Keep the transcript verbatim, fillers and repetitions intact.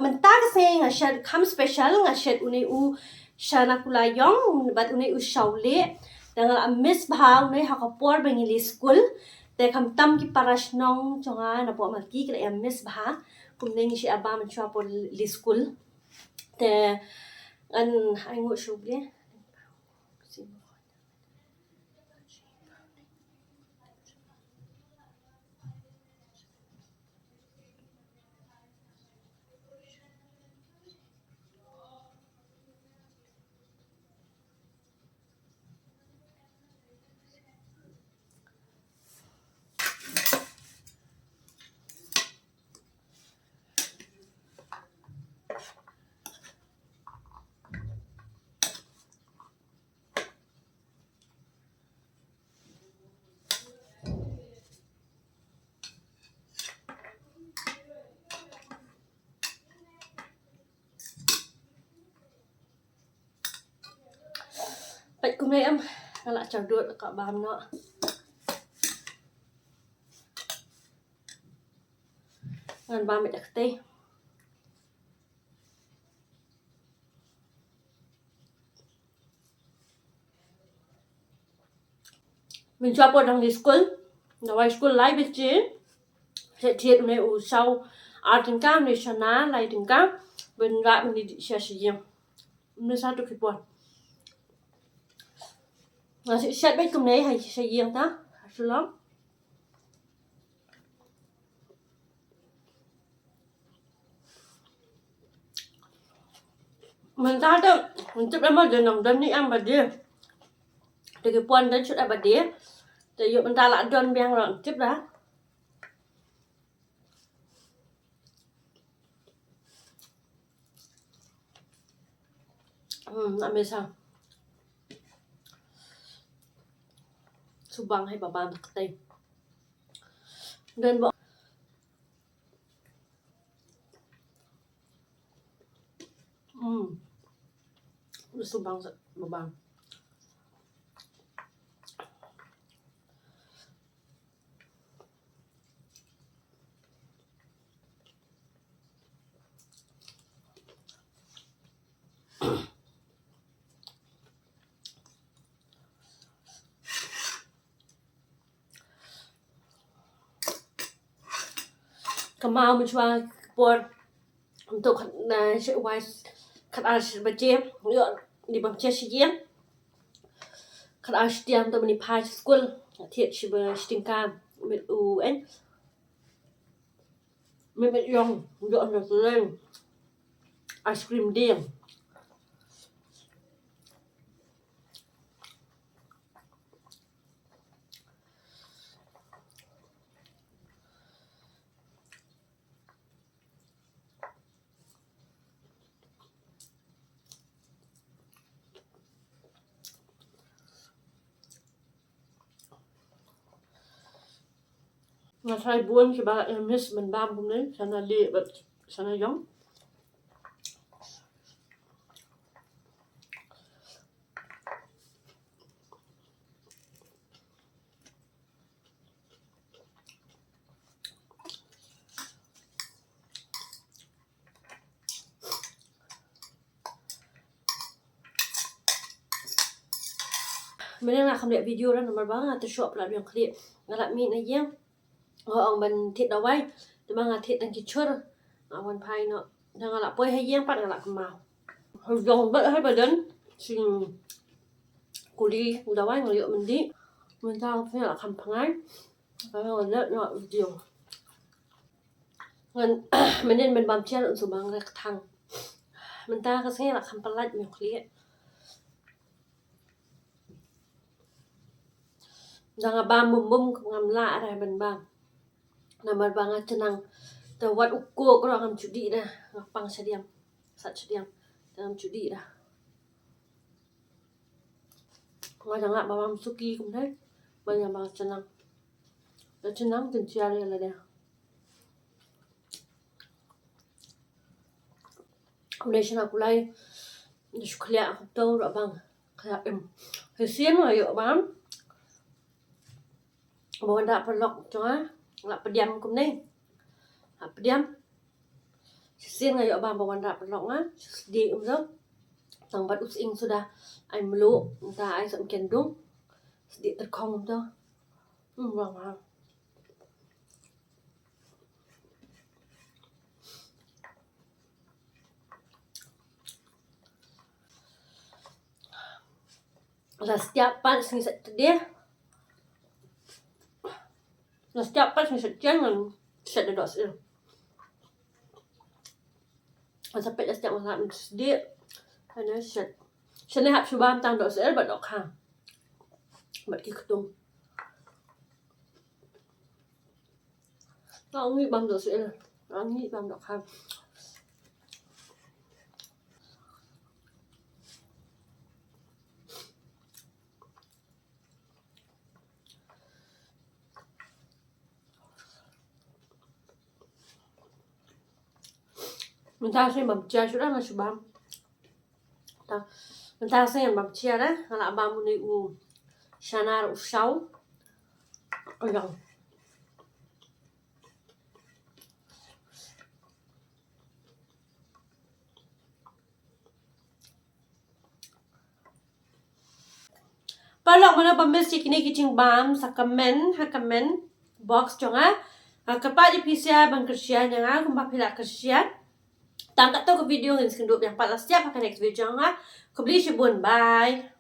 Mynta ka sngi nga shet kham special, nga shet une u shana kula ïong bad une u shawle. Te nga la miss bha une ha ka por ba ngi leit skul. Te khamtam ki para shnong jong nga na Bomalki ki la ïa miss bha. Kumne ngi shu ïa bam mynshuwa por leit skul. Te ngan ai nguh shuh ïa u Blei. Peit kumne em, nga la char dud ka bam noh. Ngan bam ïa ka tei. Mynshuwa por dang leit skul, dawai skul lai baje. Shet thied une u saw ar tyngka, une shana lai tyngka. Ban rah ban ïa dih sha sha ïing. Une sa tu ki por. Nga shet shet beit kumne ha sha ïing ta. Ha sha long. Mynta te, mynta te ma don nang don ni am ba die. Te ki pon don shut ba die. Te ïoh mynta la don biang la tip da. Hmm, amazing. Subang hai ba bam ka tei. Don ba. Hmm. Subang sa ba bam. Ka maw mynshuwa por. Ntu khat na shi wai khat ar shi baje. Ïoh ni bam che shi ïing. Khat ar shi tiang ntu mani phai shi skul. Thied shi ba shi tyngka mit u en. Mit mit ïong ïoh na leng. Ice cream dieng. Nga trai bun kiba, eh, miss mynba kumne, shana lieh bad shana ïong. Mynne nga kham leh video ruh namar ba nga tyrshah palat biang khlieh. Nga la mih na ïing. Nga ong ban thied dawai. Te ba nga thied tang ki chur. Nga wan phai noh. Te nga la poi ha ïing pat nga la kynmaw. Hajong bad hai ba don. Sing kuli dawai nga ïoh myndi. Mynta nga la kham pyngai. Ka nga leh noh video. Ngan mynnin ban bam cher un sumang re kthang. Mynta ka sngi la kham palat mi khlieh. Da nga bam bum bum ngam lah re ban bam. Namar ba nga chnang. Te wat u kok ruh ngam ju dih re. Nga pang shadiam. Sat shadiam. Te ngam ju dih re. Nga dang lah ba bam suki kumne. Ba nga ba chnang. Da chnang tin chiar ïa lade. Une shana kulai. Da shu khlieh khop tong ruh bang. Khlieh em. Shisien nga ïoh bam. Ba wan da paralok jong nga. Nga la pdiam kumne. Nga la pdiam. Sien nga ïoh bam ba wanrah paralok nga. Sdih um to. Tang bad u sying suda ai mluh, nta ai sop kyndung. Sdih tyrkhong um to. Hmm, wang ha. La step pat sngi Saturday. La step pat sngi Saturday ngan shet da doh syir. Sa peit la step ngan shet sdie. Hana shet. Shane hap shu bam tang doh syir bad doh kha. Bad ki ktung. Nga ngi bam doh syir. Nga ngi bam doh kha. Mynta sien bam jia shuh da nga shu bam. Ta, mynta sien bam jia da nga la bam une u shanar u shaw. Ïa. Paralok mano ba miss ïa kine ki jingbam sa comment ha comment box jong nga. Ah, kyrpad ïa phi sha ban kyrshan ïa nga kumba phi la kyrshan. Tang katto ka video ngin sa ïakynduh biang pat la step ha ka next video jong nga. Khublei shibun, bye.